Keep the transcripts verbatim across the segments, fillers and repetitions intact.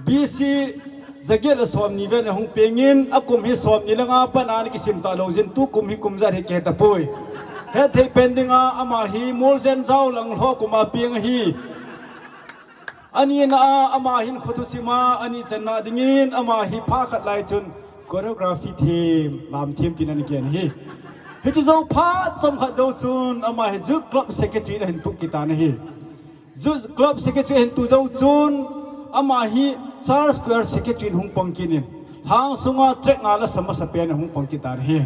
B C jaget le somni vel a hung pengin, akum hi somni le nga apat a ana kisim talou jeh in, tukum hi kum ijat hi kihe tapoi. Hetthei pen dinga, ama hi Moljen Jaolang ho kum a peng ahi. Anina a, ama hin khothusim a, ani channa dingin, ama hi phat khat lai chun choreography them, lam them tin ana gen ahi. Hiche jou phat chomkhat jou chun, ama hi Youth Club Secretary ana hin tup kit tan ahi. Youth Club Secretary ahin tup jou chun, ama hi Church Choir Secretary in hung pang kit in, lhang sunga track nga lasa masapen ahung pang kit tan ahi.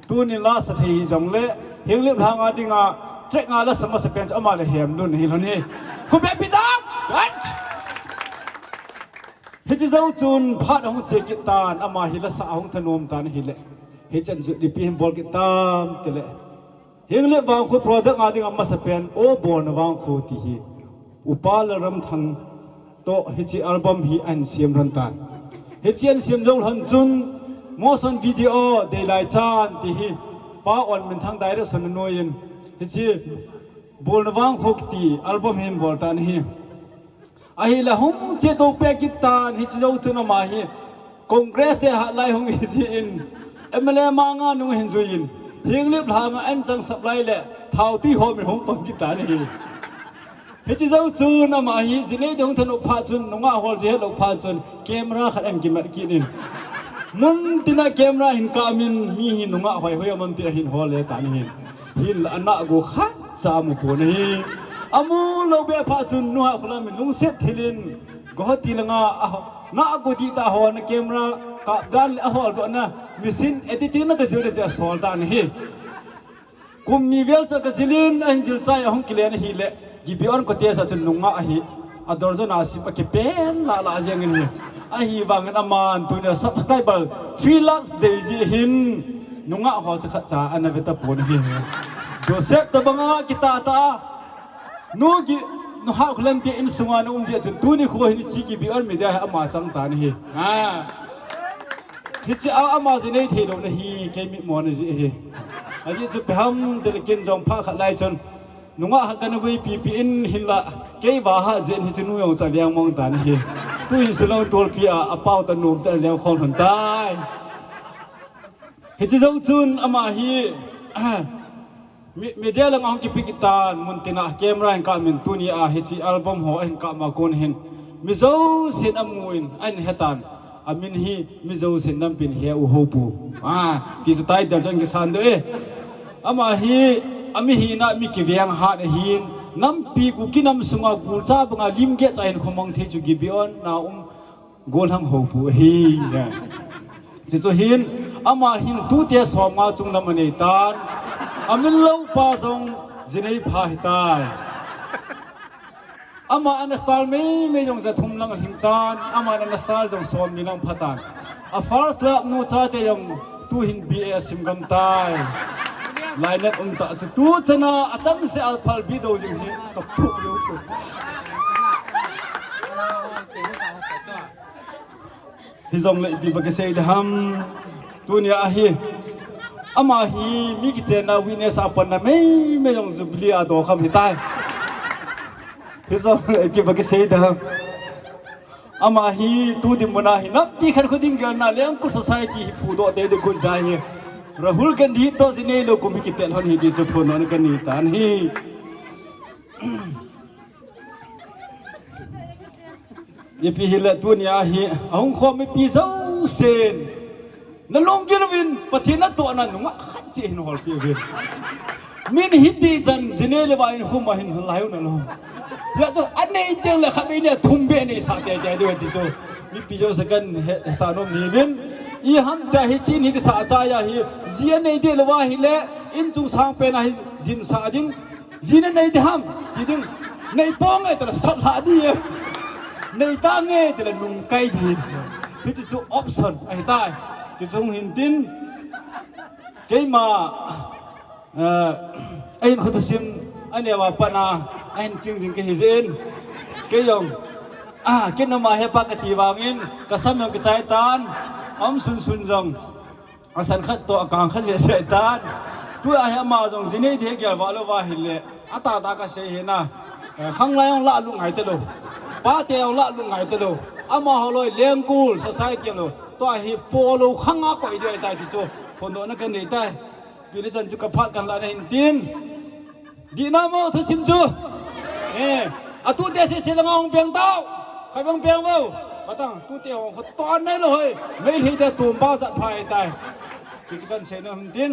Tunin lasa thei hijongle, Henglep lhanga dinga track nga lasa masapen chu ama le Hemlun ahi lhon ahi. Khut beng peh tan! What? Hiche jou chun phat ahung che kit tan, ama hi lasa ahung thanom tan ahile, hichan chu ipi hin bol kit tam tile, Henglep vangkho product nga dinga masapen, O Bolna Vangkho ti hi Upa Lalramthang toh hiche album hi ahin sem lhon tan. Hiche ahin sem jou lhon chun, motion video Deilai Chan ti hi Pa Onminthang direction a noiyin, hiche Bolna Vangkho kiti album hi ahin bol tan ahi. Ahile hung che to peh kit tan, hiche jou chun ama hi Congress te hat lai hung hi jeh in, M L A ma nga nung ahin jui in, Henglep lhanga ahin chang sap lai le, thaotui hom in hung pang kit tan ahi. Hiche jou chun ama hi jinei ding hung thanop phat chun, nungah hol ji helou phat chun, camera khat ahin kimat kit in, mun tina camera ahin kap in, mi hi nungah hoihoi aum am ti ahin hol le tan ahi. Hinla ana go khatcha amu pon ahi. Amu lou beh phat chun, nungah kholam in lungset thil in, Guwahati langa, a, na go ding tah ho na camera kap dan le ahol doh na, machine editing na kajil ding ti asol tan ahi. Kum ni vel cha kajil in, ahin jil chai ahung kile na ahile, Gibeon Cottage a chun nungah ahi, a dorjon a sip akipen lah lah jeng in ahi. Ahivangin aman tunia subscriber three lakhs dei ji hin, nungah ho chu khatcha ana ve tapon ahi. Joseph tabanga kitah tah a, nu Gi-, nu Haokholam te insunga na um jeh chun tuni kho hin hiche Gibeon Media hi ama chang tan ahi. A. Hiche a ama jinei thei lou na hi kei mitmo na jeh ahi. Ajeh chu ipi ham tile ken jong phat khat lai chun, nungah khat kana vei pipi in hinla, kei va hat jeh in hiche nu jong chu aleng mong tan ahi. Tuhin Shillong tolpi a, apao ta nom ta aleng khom lhon tai. Hiche jou chun ama hi, mi-, media langa hung kipe kit tan, mun tina camera ahin kap in, tunia hiche album ho ahin kap ma kon hin, mi jousen amun, ahin he tan, amin hi mi jousen nampi in he u Houpu. A, ti chu title chun kisan doh e. Ama hi, ami hina mi kiveng hat ahin, nampi Kuki nam sunga gulcha banga lim get cha hin khomang thei chu Gibeon na um, Gollhang Houpu ahi. Chuchu hin, ama hin tute somnga chunglam anei tan. Amin lou pa jong jinei pha ahitai. Ama ana star meimei jong jathum lang alhing tan. Ama ana star jong somni lang pha tan. A first love nu chate jong tuhin B A asim gam tai. Lainat um tah chu tuchan a, achangse a phalbi dou jing hi kaphuh lou. Hijongle ipi ba kisei ding ham. Tunia hi, ama hi mi kichenna witness a panna meimei jong Jubilee a dokham hitai. Hijongle ipi ba kisei ding ham. Ama hi tu dinmun a hi nampi khat khu ding gelna Lengkul Society hi phudoh tei ding gun ja hi. Rahul Gandhi toh jinei lou kum hi kitel lhon hi ti chu phondohna kanei tan ahi. Ipi hile tunia hi, ahung khom mipi jousen, nalunggil uvin, Pathen natohna nungah khat cheh hin holpeh uvin. Min hiti chan, jinei le vai in khum a hin lai u nalom. Hijeh chun, anei teng le khat beh ni a thum beh neisah teitei diu ti chu. Mipi jouse kahin hesah nom nahi uvin. Iham tia hiche in hi kisah achai ahi, ji anei teng le va hile, inchung sangpen a hi dinsah ding. Ji nanei ding ham, ti ding. Nei ponge tile sot lhah ding e. Nei tange tile nungkai ding. Hiche chu option ahitai. Chuchu hung hin tin. Keima, eh, ahin khothusim aneo a pat a, ahin ching jing kahi jeh in. Kei jong, ah, ken ama hepa kati vangin, kasam jong kichai tan, aum sunsun jong. Asan khat toh akang khat jeh seh tan. Tua hi ama jong jinei ding gel va lou va hile, atahtah kasei hi na. Eh, khanglai jong lah lut ngai talou. Pate jong lah lut ngai talou. Amaho loi lengkul society lo. Tua hi polo khanga koi dia tai ti chu. Phondohna kanei tai. Pilichan chu kaphat kanla na hin tin. Dina mo thusim chu. Eh, atute sese lama hung peng tau. Khabang peng vo. Patang tute hung khoton nei lo hoi. Meitei te tumba jat phai tai. Ti chu kansei na hin tin.